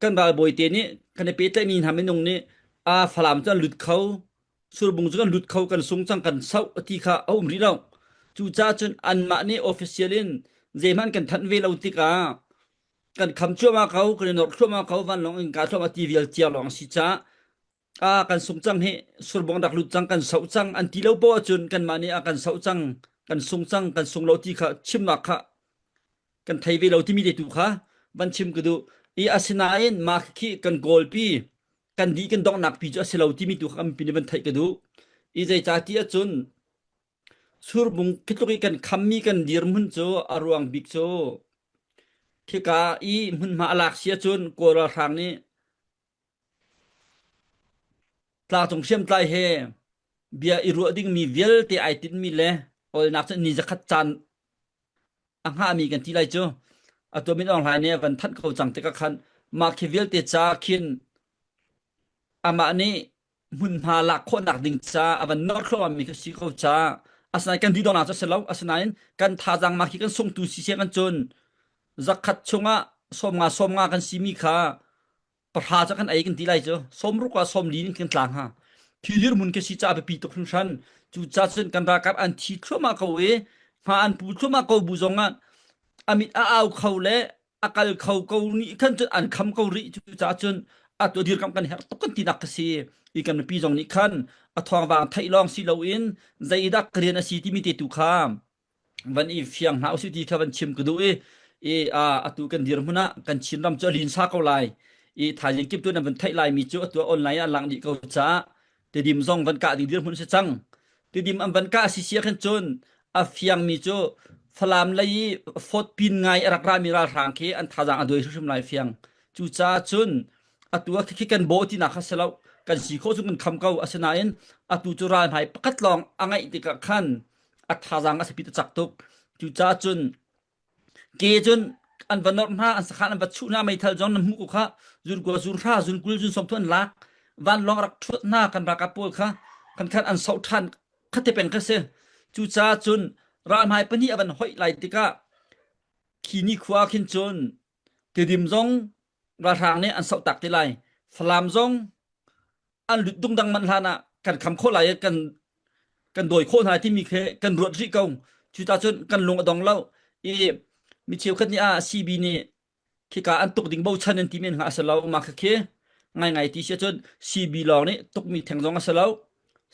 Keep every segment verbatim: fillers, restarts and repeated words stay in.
kan ralbawi te nih kan i pehtlaihmi hna minung nih, a Falam cu an lut kho, Surbung cu kan lut kho, kan sung cang, kan sauh a ti kha a um rih lo. Cucaah cun anmah nih official in zeihmanh kan thanh ve lo tikah kan kham cuahmah ko, kan i norh thluahmah ko, vanlawng in kaa thluahmah ti vial cia lawng a si caah, aa, kan sung cang hi Surbung rak lut cang, kan sauh cang an ti lo paoh ahcun kanmah nih a kan sauh cang, kan sung cang, kan sung lo ti kha chimnak kha kan thei ve lo timi te tu kha van chim ka duh i, asinain mah khi kan kawlpi, kan dih kan donghnak pi cu a si lo timi tu kha kan mipi nih van theih ka duh i, zeicahtiah cun Surbung khi tluk i kan khammi kan dirhmun cu a ruang bik cu khika i hmunhma a lak si ahcun Kawl ralhrang nih tlangcung hriamtlai he bia i ruah dingmi vialte aa tinhmi le olnak cu ni zakhat caan a hngahmi kan ti lai cu. Atu Min Aung Hlaing nih a van thanh ko cang tikah khan mah khi vialte caah khin amah nih hmunhma lak khawhnak ding caah a van norh thluahmahmi kha si ko caah, asinain kan dih donghnak cu a si lo, asinain kan thazaang mah khi kan sungtu sisia kan cun zakhat chungah sawmnga, sawmnga kan simi kha pahra cu kan ei kan ti lai cu, sawmruk ah sawmli nih kan tlang ha. Khi dirhmun khi si caah a biapi tuk hringhran. Cucaah cun kan ralkap an thi thluahmah ko i hma an pu thluahmah ko bu zongah a mit a au kho le a kal kho ko nih khan cun an kham ko rih. Cucaah cun atu a dirkamh kan herh tuk kan tinak ka si i, kan mipi zong nih khan a thawngvang theih lawng si loin zeidah ka rian a si timi te tu kha van i fiang hna usih ti kha van chim ka duh i, i, aa, atu kan dirhmun ah kan Chin ram cu a linsa ko lai. I, thaizing kip tu nan van theih laimi cu atu online ah lang dih ko caah Tedim zong van kah ding dirhmun a si cang. Tedim an van kah a si si ah khin cun a fiangmi cu Falam lei i Fawtpin ngai a rak rami ralhrang khi an thazaang a dawi hrimhrim lai fiang. Cucaah cun atu a khi kan bawh tinak kha si lo, kan si khawh cun kan kham ko, asinain atu cu ralhmai pakhat lawng a ngaih tikah khan a thazaang a si pi cak tuk. Cucaah cun ke cun an va norh hna, an sakhan an va chuh hna, meithal zong nan hmuh ko kha, zun kua, zun hra, zun kul, zun sawm tu an lak, vanlawng rak ṭhuat hna, kan ralkap pawl kha kan khan an sauh ṭhan kha te peng kha si. Cucaah cun ralhmai pahnih a van hoih lai tikah khi nikhua khin cun Tedim zong ralhrang nih an sauh tak te lai. Falam zong an lut dung dang manh hlan ah kan kham khawh lai, kan, kan dawi khawh hna timi khi kan ruat rih ko. Cucaah cun kan lung a dong lo. I, mi cheukhat nih ah C B nih khika an tuk ding bochan an timi an hngah a si lo. Mah kha khi ngaingai ti si ahcun C B lawng nih tukmi theng zong a si lo.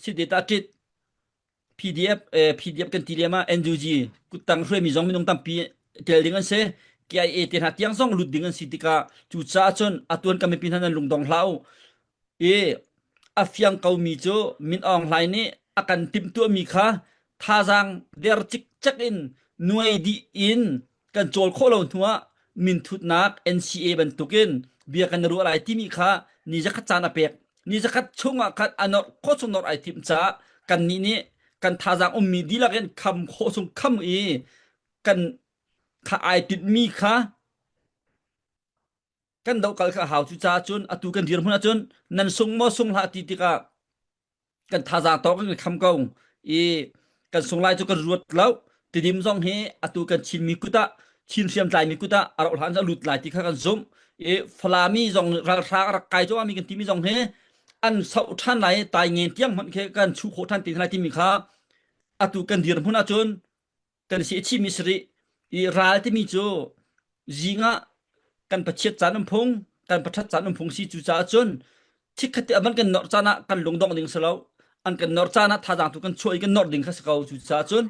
State ah ṭit P D F, eh, P D F kan ti lem ah N U G kuttang hruaimi zong minung tampi tel ding an si. K I A te hna tiang zong lut ding an si tikah, cucaah cun atu kan mipi hna nan lungdong hlah u. I, a fiang komi cu Min Aung Hlaing nih a kan timhtuahmi kha thazaang der cikcek in nuai dih in kan cawl khawh lo hnuah minthutnak N C A bantukin bia kan ruah lai timi kha ni zakhat caan a pek. Ni zakhat chungah khan a norh khawh chung norh aa timh caah kannih nih kan thazaang ummi dihlak in kham khawh chung kham i, kan kha aa tinhmi kha kan dohkal kha a hau. Cucaah cun atu kan dirhmun ahcun nan sung maw sung hlah ti tikah kan thazaang tawk in kan kham ko i, kan sung lai cu kan ruat lo. Tedim zong hi atu kan Chinmi kut ah, Chin hriamtlaimi kut ah a rauh hlan a lut lai ti kha kan zumh i, Falami zong ralhrang a rak kai cuahmahmi kan timi zong hi an sauh ṭhan lai, tai ngen tiang hmanh khi kan chuh khawh ṭhan te hna lai timi kha atu kan dirhmun ahcun kan si a chihmi si rih i, ral timi cu zing ah kan pachiat caan um phung, kan paṭhat caan um phung si. Cucaah cun chikkhat te a van kan norh caan ah kan lungdong ding si lo, an kan norh caan ah thazaang tu kan chuah i kan norh ding kha si ko. Cucaah cun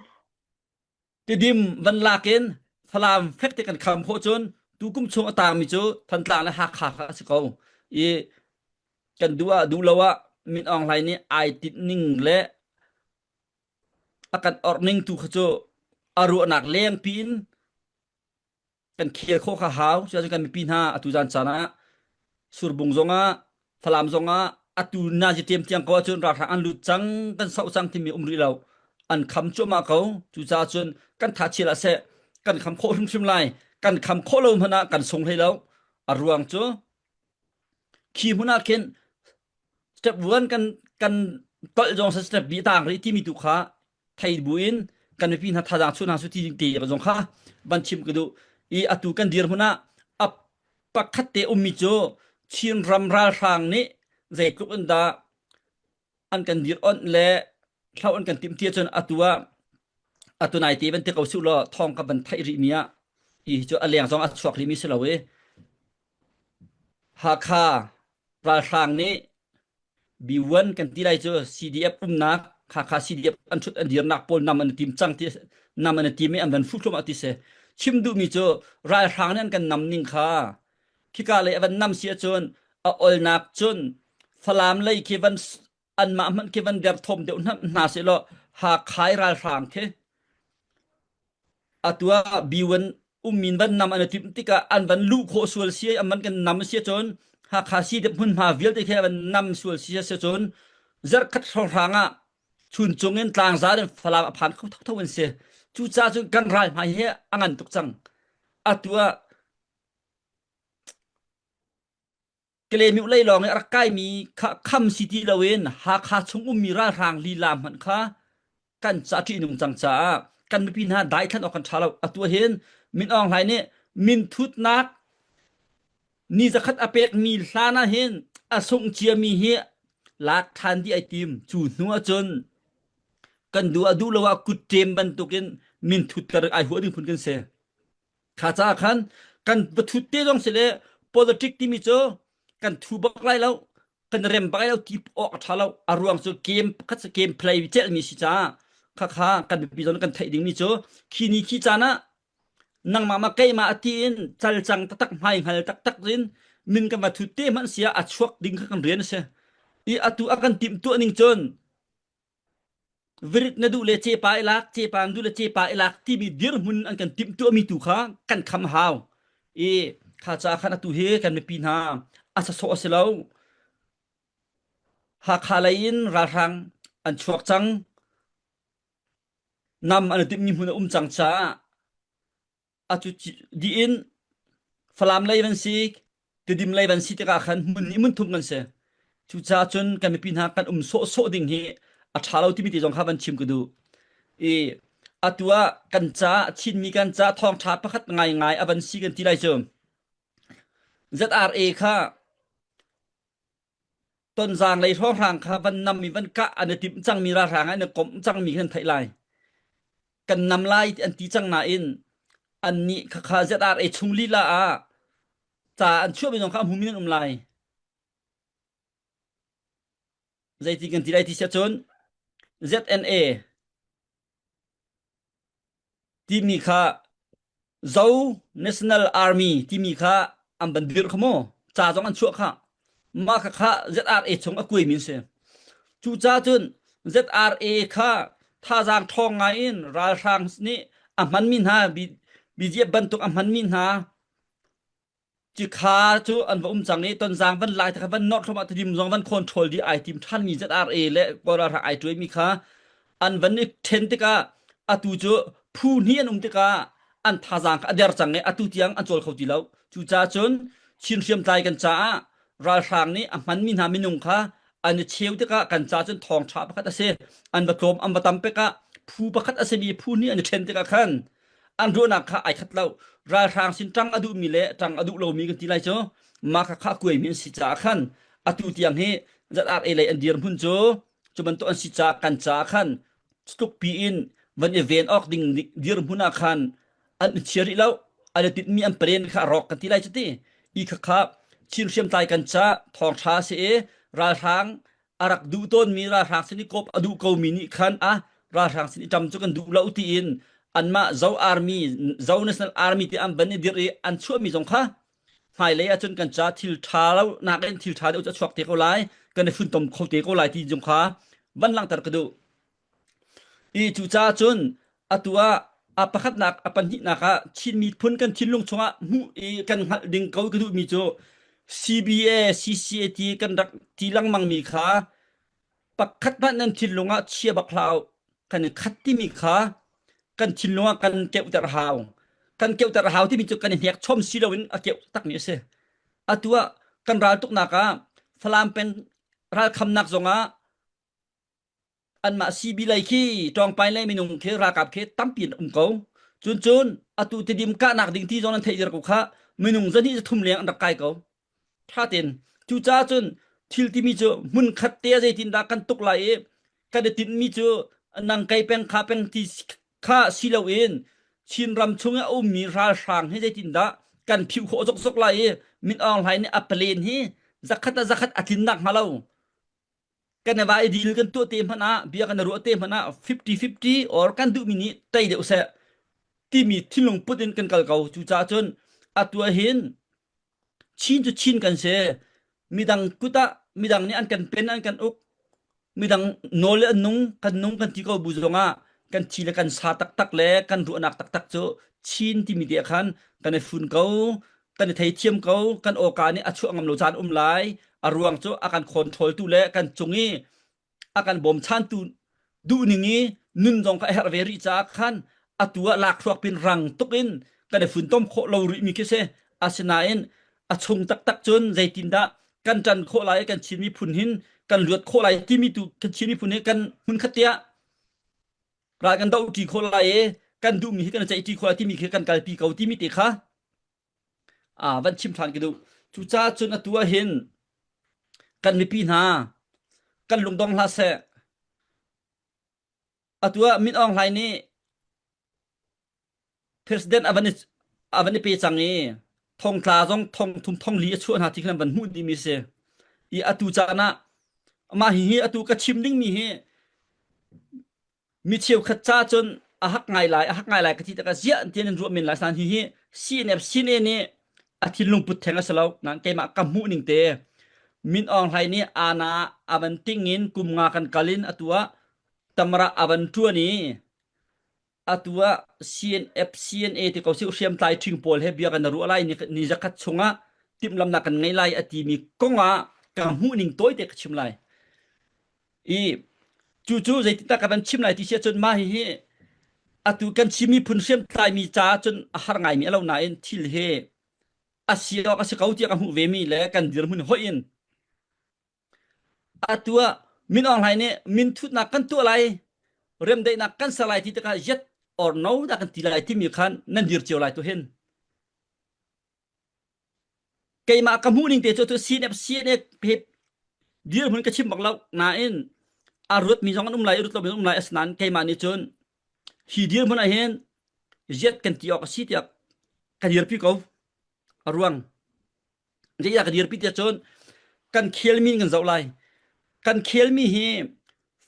Tedim van lak in Falam fek te kan kham khawh cun tukum chung a tangmi cu Thantlang le Hakha kha a si ko i, kan duh ah duh lo ah Min Aung Hlaing nih aa tinh ning le a kan orh ning tu kha cu a ruahnak lengpi in kan khel khawh kha hau. Cucaah cun kan mipi hna atu zan caan ah Surbung zongah, Falam zongah atu nazi ṭem tiang ko ahcun ralhrang an lut cang, kan sauh cang timi um rih lo. An kham cuahmah ko. Cucaah cun kan tha chia hlah seh, kan kham khawh hrimhrim lai. Kan kham khawh lo hmanh ah kan sung hlei lo. A ruang cu khi hmun ah khin step one kan, kan tolh zong seh, step B a tang rih timi tu kha thei buin kan mipi hna thazaang chuah hna cu ti ding te zong kha van chim ka duh i, atu kan dirhmun ah a pakhat te ummi cu Chin ram ralhrang nih zeitluk in dah an kan dir onh le hlo an kan timhti ahcun atu ah, atu naite van ti ko suh law, thawngkam van theih rihmi ah hi cu a leng zong a chuak rihmi si lo i, Hakha ralhrang nih B one kan ti lai cu C D F umnak, Hakha C D F an ṭhut an dirnak pawl nam an tim cang ti, nam an tim i an van fuh thluahmah ti si. Chim duhmi cu ralhrang nih an kan nam ning kha khika lei a van nam si ahcun a olnak cun Falam lei khi van s-, anmah hmanh khi van der thawm deuh hna, hna sehlaw Hakha i ralhrang khi atu ah B one ummi in van nam an i timh tikah an van luh khawh sual si, an van kan nam si ahcun Hakha C D F hmunhma vialte khi an van nam sual si, si ahcun zarh khat hrawnghrang ah chun cung in tlangzar in Falam a phan kho thotho an si. Cucaah cun kan ral hmai hi a ngan tuk cang. Atu ah Kalemyo lei lawng i a rak kaimi kha kham si ti loin Hakha chung ummi ralhrang lila hmanh kha kan ca ṭihnung cang caah kan mipi hna daithlan awk kan ṭha lo. Atu ahhin Min Aung Hlaing nih minthutnak ni zakhat a pekmi hlan ah hin a sungh ciami hi lak ṭhan dih ai tim. Cu hnu ahcun kan duh a duh lo ah kutṭem bantukin minthut ter ai huah ding phun kan si. Kha caah khan kan va thut te zong si le politic timi cu kan thu bak lai lo, kan rem bak lai lo ti awk a ṭha lo. A ruang cu game pakhat si, game play celhmi si caah kha kha kan biapi zong kan theih dingmi cu khi ni khi caan ah nangmah mah keimah a tiin calcang taktak, hmaihngal taktak in min kan va thut te hmanh si ah a chuak ding kha kan rian a si. I atu a kan timhtuah ning cun virit na duh le cepa i lak, cepa na duh le cepa i lak timi dirhmun an kan timhtuahmi tu kha kan kham hau. I kha caah khan atu hi kan mipi hna a sasawh a si lo. Hakha lei in ralhrang an chuak cang, nam an i timhmi hmun a um cang caah a cu dih in Falam lei van si, Tidim lei van si tikah khan hmun nih hmun thum kan si. Cucaah cun kan mipi hna kan um sawhsawh ding hi a ṭha lo timi te zong kha van chim ka duh. I atu ah kan caah Chinmi kan caah thawngṭha pakhat ngaingai a van si kan ti lai cu. Z R A kha Tonzang lei hrawnghrang kha van nammi van kah an i timh cangmi ralhrang ah an i komh cangmi kan theih lai. Kan nam lai an ti cang nain annih kha kha Z R A chung lila ah ca an chuahmi zong kha a hmumi nan um lai. Zeitin kan ti lai ti si ahcun Z N A timi kha Zo National Army timi kha an van dirh kha maw? Ca zong an chuah kha. Mah kha kha Z R A chung a kuaimi an si. Cucaah cun Z R A kha thazaang ṭhawng ngai in ralhrang nih a hmanmi hna, B-, B G F bantuk a hmanmi hna, Cikha cu an va um cang i, Tonzang van lai, takha van nawt thluahmah, Tidim zong van control dih ai tim ṭhanmi Z R A le Kawl ralhrang ai ṭuaimi kha an van i ṭhen tikah, atu cu phu hnih an um tikah an thazaang kha a der cang i, atu tiang an cawl kho ti lo. Cucaah cun Chin hriamtlai kan caah ralhrang nih a hmanmi hna minung kha an i cheu tikah kan caah cun thawngṭha pakhat a si. An va tlawm, an va tam pek ah phu pakhat a simi phu hnih an i ṭhen tikah khan an ruahnak kha aa khat lo. Ralhrang sin ṭang a duhmi le ṭang a duh lomi kan ti lai cu, mah kha kha kuaimi an si caah khan atu tiang hi Z R A lei an dirhmun cu cu bantuk an si caah kan caah khan tlukpi in van i ven awk ding dirhmun ah khan an i chia rih lo. An i tinhmi an palen kha a rawk kan ti lai cu ti. I kha kha Chin hriamtlai kan caah thawngṭha a si i, ralhrang a rak duh tawnmi, ralhrang sin i kawp a duh komi nih khan a ralhrang sin i ṭam cu kan duh lo tiin anmah Zo Army, Zo National Army ti an van i dirh i an chuahmi zong kha hmailei ahcun kan caah thil ṭha lo nakin thil ṭha deuh cu a chuak te ko lai, kan i funtom kho te ko lai ti zong kha van langhter ka duh. I cucaah cun atu ah a pakhatnak, a pahnihnak ah Chin miphun kan thinlung chungah hmuh i kan hngalh ding ko ka duhmi cu C B A, C C A ti kan rak ti lengmangmi kha pakhat hmanh nan thinlung ah chia bak hlah u, kan i khat timi kha kan thinlung ah kan keuhter hau. Kan keuhter hau timi cu kan i hnek chom si loin a keuh takmi a si. Atu ah kan raltuknak ah Falam peng ralkhamnak zongah anmah C B lei khi, Ṭawngpai lei minung khi, ralkap khi tampi an um ko. Cun cun atu Tidim kahnak ding ti zong nan theih dih ko kha, minung zahnih zathum leng an rak kai ko. ṭha tein. Cucaah cun thil timi cu hmun khat te ah zeitindah kan tuk lai i kan i tinhmi cu nang kei peng kha peng ti kha si loin Chinram chung i a ummi ralhrang hi zeitindah kan phiuh khawh zokzok lai i Min Aung Hlaing nih a plan hi zakhat ah zakhat a tlin nakhnga lo. Kan i va i dil kan tuah te hmanh ah, bia kan i ruah te hmanh ah fifty fifty or kan duhmi nih tei deuh seh timi thinlung put in kan kal ko. Cucaah cun atu ah hin Chin cu Chin kan si. Midang kut ah midang nih an kan pen, an kan uk. Midang nawl le an nung, kan nung kan ti ko bu zongah kan thi le kan sa taktak le kan ruahnak taktak cu Chin timi te khan kan i fun ko, kan i theithiam ko, kan awka nih a chuah ngam lo caan um lai. A ruang cu a kan control tu le kan cung i a kan bawmchantu duhning i nun zong kha a herh ve rih caah khan atu ah lakhruak pin rang tuk in kan i funtom khawh lo rihmi khi si. Asinain a chung taktak cun zeitindah kan ṭan khawh lai, kan Chin miphun hin kan luat khawh lai timi tu kan Chin miphun hi kan hmunkhat tiah ral kan doh ṭi khawh lai i kan duhmi hi kan ceih ṭi khawh lai timi khi kan kalpi ko timi te kha aa, van chim ṭhan ka duh. Cucaah cun atu ah hin kan mipi hna kan lungdong hlah seh. Atu ah Min Aung Hlaing nih president a van i, a van i pe cang i thongtla zong thongthum thongli a chuah hna ti khan van hmuh dihmi si. I atu caan ah mah hihi atu ka chim dingmi hi mi cheukhat ca cun a hak ngai lai, a hak ngai lai ka ti tak ah ziah tiah nan ruah men lai. San hihi C N F, C N A nih a thinlung put theng a si lo. Nan keimah ka hmuh ning te Min Aung Hlaing nih aana a van ting in kum nga kan kal in atu ah tamra a van ṭuan i atu ah C N F, C N A ti ko si hriamtlai ṭhing pawl he bia kan ruah lai ni, ni zakhat chungah timhlamhnak kan ngei lai a timi kong ah ka hmuh ning tawite ka chim lai. I cucu zeitindah ka van chim lai ti si ahcun mah hihi atu kan Chin miphun hriamtlaimi caah cun a har ngaimi a lo nain thil hi a si awk a si ko tiah ka hmuh vemi le kan dirhmun hoih in atu ah Min Aung Hlaing nih minthutnak kan tuah lai, remdaihnak kan sa lai ti tikah yet or no dah kan ti lai timi khan nan dir cio lai tu hin. Keimah ka hmuh ning te cu, cu C N F, C N A he dirhmun ka chim bak lo nain a ruatmi zong an um lai, a rut lomi zong an um lai, asinain keimah nih cun hi dirhmun ah hin ziat kan ti awk a si tiah ka dirpi ko a ruang. Zeiah ka dirpi tiah cun kan khelmi kan zoh lai. Kan khelmi hi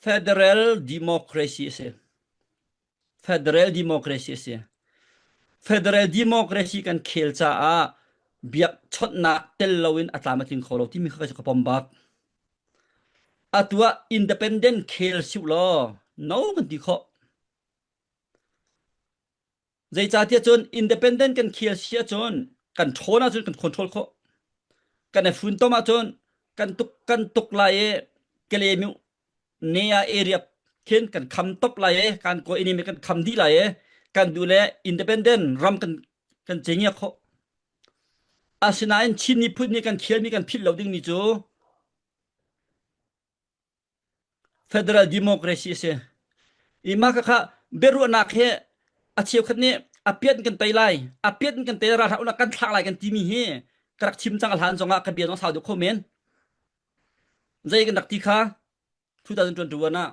federal democracy a si. Federal democracy a si. Federal democracy kan khel caah biakchawnhnak tel loin a tlam a tling kho lo timi kha ka pom bak. Atu ah independent khel si uh law, no kan ti khawh. Zeicahtiah cun independent kan khel si ahcun kan ṭhawn ahcun kan control khawh. Kan i funtom ahcun kan tuk, kan tuk lai i ka lem uh area khin kan kham top lai i kan kawi enemy kan kham dih lai i kan duh le independent ram kan, kan cengek khawh. Asinain Chin miphun nih kan khelmi kan philh lo dingmi cu federal democracy a si. I mah kha kha biaruahnak he a cheukhat nih a piat in kan tei lai, a piat in kan tei lai, ralhah unah kan thlak lai kan timi hi ka rak chim cang a hlan zongah ka bia zong a sau deuh kho men. Zei kan rak ti kha two thousand twenty-one ah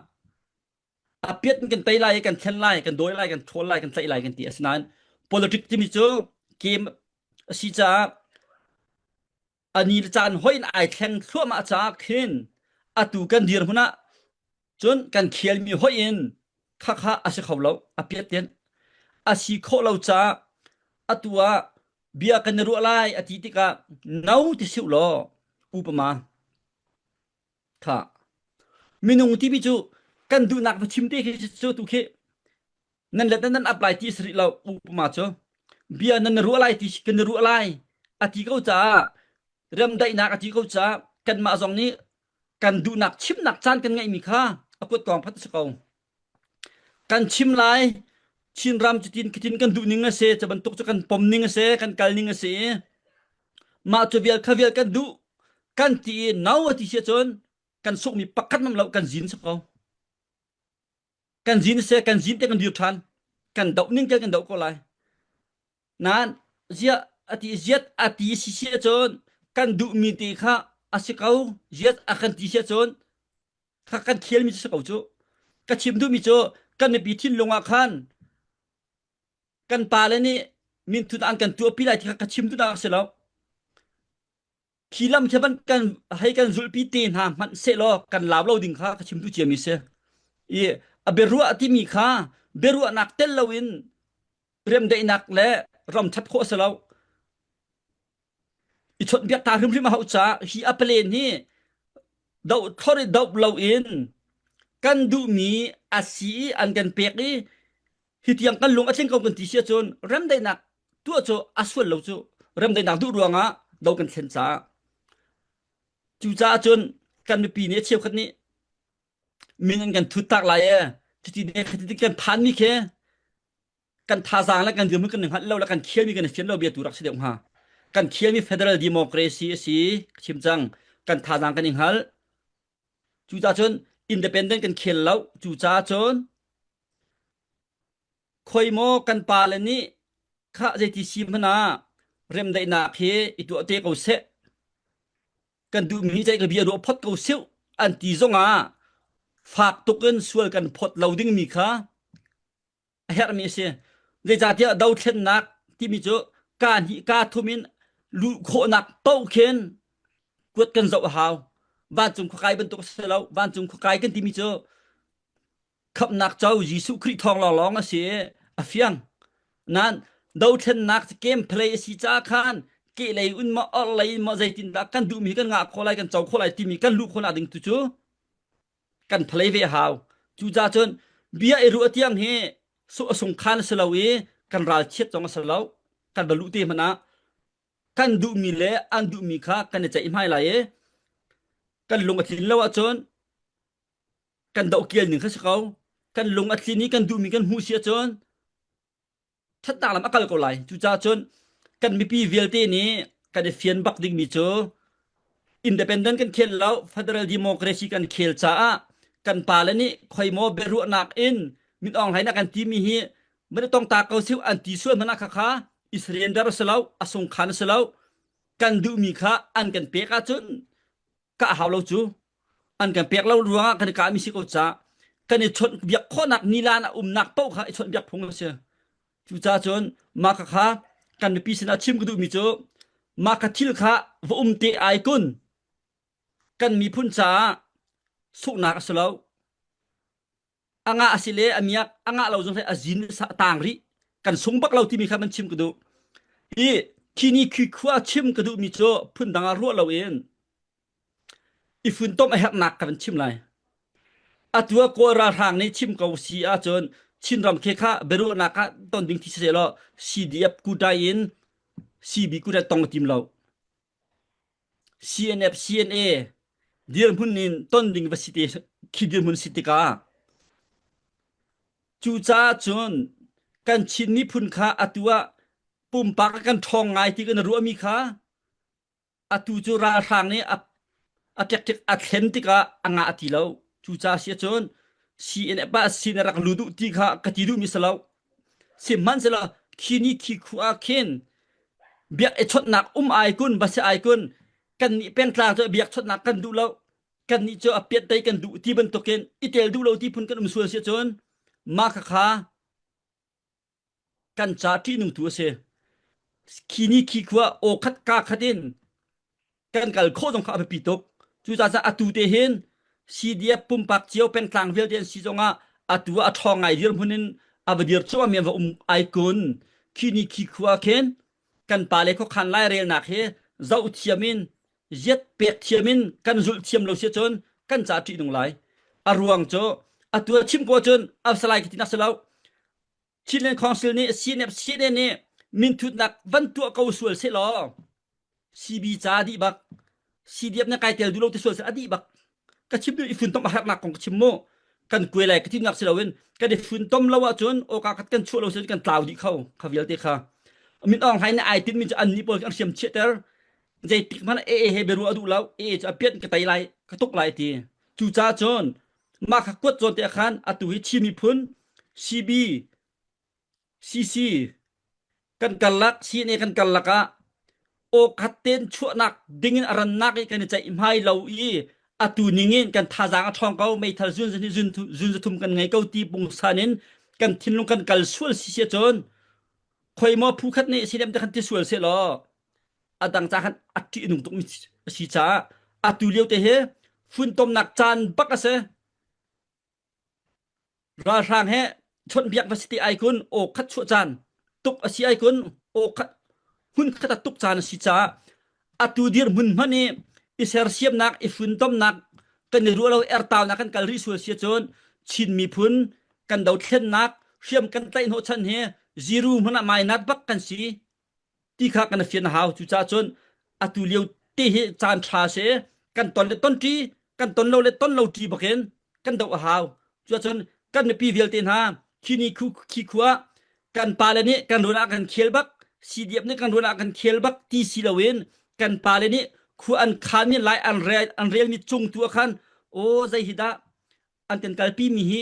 a piat in kan tei lai, kan thlen lai, kan dawi lai, kan ṭhawl lai, kan tlaih lai kan ti. Asinain politics timi cu game a si caah a ni le caan hoih in aa thleng thluahmah caah khin atu kan dirhmun ah cun kan khelmi hoih in khakha a si kho lo, a piat tian a si khawh lo caah atu ah bia kan i ruah lai a ti tikah no ti si uh law, upama kha minung timi cu kan duhnak va chim te khi cu tu khi nan let nan ap lai ti a si rih lo, upama cu bia nan ruah lai ti kan ruah lai a ti ko caah remdaihnak a ti ko caah kanmah zong nih kan duhnak chimnak caan kan ngeihmi kha a kuat kong phat a si ko. Kan chim lai, Chinram cutin, cutin kan duh ning a si, ca bantuk cu kan pom ning a si, kan kal ning a si. Mah cu vial kha vial kan duh, kan ti i no a ti si ahcun kan sungmi pakhat mam lo kan zin si ko. Kan zin a si, kan zin te kan dir ṭhan, kan doh ning kan doh ko lai. Nan ziah a ti, ziat a ti si si ahcun kan duhmi te kha a si ko, ziat a kan ti si ahcun kha kan khialmi cu si ko cu. Ka chim duhmi cu kan mipi thinlung ah khan kan pa le nih minthu an kan tuahpi lai ti kha ka chim duhnak a si lo. Khi lam khi van kan hei kan zulhpi te hna hmanh sehlaw kan lau lo ding kha ka chim duh ciami si. I a biaruah timi kha biaruahnak tel loin remdaihnak le ram ṭhat khawh a si lo. I chawnhbiak ta hrimhrim a hauh caah hi a palen hi doh thlor i doh loin kan duhmi a si i an kan pek i hitiang kan lung a tling ko kan ti si ahcun remdaihnak tuah cu a sual lo cu remdaihnak duh ruangah do kan thlen caah cucaah cun kan mipi nih cheukhat nih min an kan thut tak lai e. Cuti nih kha kan phanmi khi kan thazaang le kan dirhmun kan i hngalh lo le kan khialmi kan i fian lo bia tu rak si deuh hnga. Kan khialmi federal democracy a si, chim cang, kan thazaang kan i hngalh. Cucaah cun independent kan khial lo. Cucaah cun khuaimaw kan pa le nih kha zeiti si hmanh ah remdaihnak hi i tuah te ko seh. Kan duhmi hi ceih ka bia ruah phot ko seuh an ti zongah fak tuk in sual kan phot lo dingmi kha a herhmi a si. Zeicahtiah dothlennak timi cu kaa hnih kaa thum in luh khawhnak paoh khin kuat kan zoh a hau. Vancung khuakai bantuk a si lo. Vancung khuakai kan timi cu khamhnak co Jesuh Khrih thawng lawnglawng a si i a fiang. Nain dothlennak cu kem phalei a si caah khan kehlei in maw, orhlei in maw, zeitindah kan duhmi hi kan ngah khawh lai, kan co khawh lai timi kan luh khawhnak ding tu cu kan phalei ve a hau. Cucaah cun bia i ruah tiang hi sungkhan a si lo i kan ralchiat zong a si lo. Kan va luh te hmanh ah kan duhmi le an duhmi kha kan i ceih hmai lai i kan lung a tlin lo ahcun kan doh kial ning kha si ko. Kan lung a tlin i kan duhmi kan hmuh si ahcun ṭhatnak lam a kal ko lai. Cucaah cun kan mipi vialte nih kan i fian bak dingmi cu independent kan khel lo, federal democracy kan khel caah kan pa le nih khuaimaw biaruahnak in min awng hlainak kan timi hi van i tong ta ko seuh an ti sual hmanh ah kha kha i surrender a si lo, a sungkhan a si lo. Kan duhmi kha an kan pek ahcun kah a hau lo cu. An kan pek lo ruangah kan i kahmi si ko caah kan i chawnhbiak khawhnak nilan a umnak paoh kha i chawnhbiak phung a si. Cucaah cun mah kha kha kan mipi sinah chim ka duhmi cu mah kha thil kha va um te ai kun kan miphun caah suknak a si lo. A ngah a si le a miak, a ngah lo zong le a zin a tang rih, kan sung bak lo timi kha man chim ka duh. I khi ni khi khua chim ka duhmi cu phundang ah ruah loin i funtom a herhnak kan chim lai. Atu ah Kawl ralhrang nih chim ko si ahcun Chin ram khi kha biaruahnak ah ton ding ti seh law, C D F kutai in C B kutai tong a tim lo. C N F, C N A dirhmun in ton ding va si te, khi dirhmun si tikah cucaah cun kan Chin miphun kha atu ah pumpak kan ṭhawng ngai ti kan ruahmi kha atu cu ralhrang nih a, a ṭekṭek a thlen tikah a ngah ti lo. Cucaah si ahcun C N F ah sin a rak lut uh ti kha ka ti duhmi si lo. Sihmanhsehlaw khi ni khi khu ah khin biak i chawnhnak um ai kun, va si ai kun, kannih pengtlang cu biak chawnhnak kan duh lo, kannih cu a piattei kan duh ti bantukin i tel duh lo ti phun kan um sual si ahcun mah kha kha kan ca ṭihnung tu a si. Khi ni khi khua aw khat kaa khat in kan kal khawh zong kha a biapi tuk. Cucaah cun atu te hin C D F pumpak cio pengtlang vialte an si zongah atu ah a ṭhawng ngai dirhmun in a va dir cuahmah mi an va um ai kun khi ni khi khua khin kan pa le khuakhan lairelnak hi zoh thiam in ziat pek thiam in kan zulh thiam lo si ahcun kan ca ṭihnung lai. A ruang cu atu a chim ko ahcun a va si lai ka tinak si lo. Chinland Council nih C N F, C N A nih minthutnak van tuah ko sual sehlaw, C B ca a dih bak, C D F nih kai tel duh lo ti sual sehlaw a dih bak. Ka chim duh i funtom a herhnak kong ka chim mu. Kan kuai lai ka timnak si loin kan i funtom lo ahcun awka khat kan chuah lo si ahcun kan tlau dih kho kha vialte kha. Min Aung Hlaing nih ai tinhmi cu annih pawl khi an hriam chiahter. Zeitik hmanh A A he biaruah a duh lo, A A cu a pianh ka tei lai, ka tuk lai ti. Cucaah cun mah kha kuat zawn te ah khan atu hi Chin miphun C B, C C kan karlak, C N A kan karlak ah aw khat ten chuahnak dingin a rannak i kan i ceih hmai lo i, atu ningin kan thazaang a ṭhawng ko, meithal zun zahnih, zun thu-, zun zathum kan ngei ko ti pungsan in kan thinlung kan kal sual sisi ahcun, khoimaw phu khat nih si deuh te khan ti sual sehlaw, a dang ca khan a ṭih nung tukmi a si caah, atu lio te hi funtomnak caan bak a si. Ralhrang he chawnhbiak va si ti ai kun aw khat chuah caan tuk a si ai kun, aw khat hmun khat a tuk caan a si caah, atu dirhmun hmanh i, i sersiamnak, i funtomnak, kan i ruah lo, ertaunak kan kal rih sual si ahcun, Chin miphun kan dothlennak, hriam kan tlaih hnawh chan hi zero hmanh ah mainat bak kan si ti kha kan fian a hau. Cucaah cun atu lio te hi caan ṭha a si, kan ton le tonṭi, kan ton lo le ton lo ṭi bakin kan doh a hau. Cucaah cun kan mipi vialte hna, khi ni khu, khi khua ah kan pa le nih kan ruah ah kan khel bak, C D F nih kan ruah ah kan khel bak ti si loin, kan pa le nih khua an khanmi, lai an rel, an relmi cung tu ah khan, aw, zei hi dah an kan kalpimi hi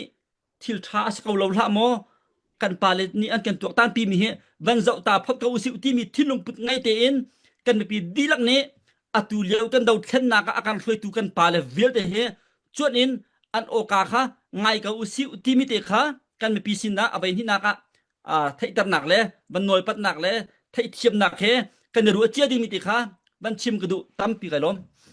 thil ṭha a si ko lo hlah maw? Kan pa le nih an kan tuaktanpimi hi van zoh ta phot ko u sih timi thinlung put ngei tein kan mipi dihlak nih atu lio kan dothlennak ah a kan hruaitu kan pa le vialte hi cuanh in an awka kha ngai ko u sih timi te kha kan mipi sinah a veihnihnak ah, aa, theihternak le van nawlpatnak le theihthiamnak he kan i ruah cia dingmi te kha van chim ka duh tampi ka lawm.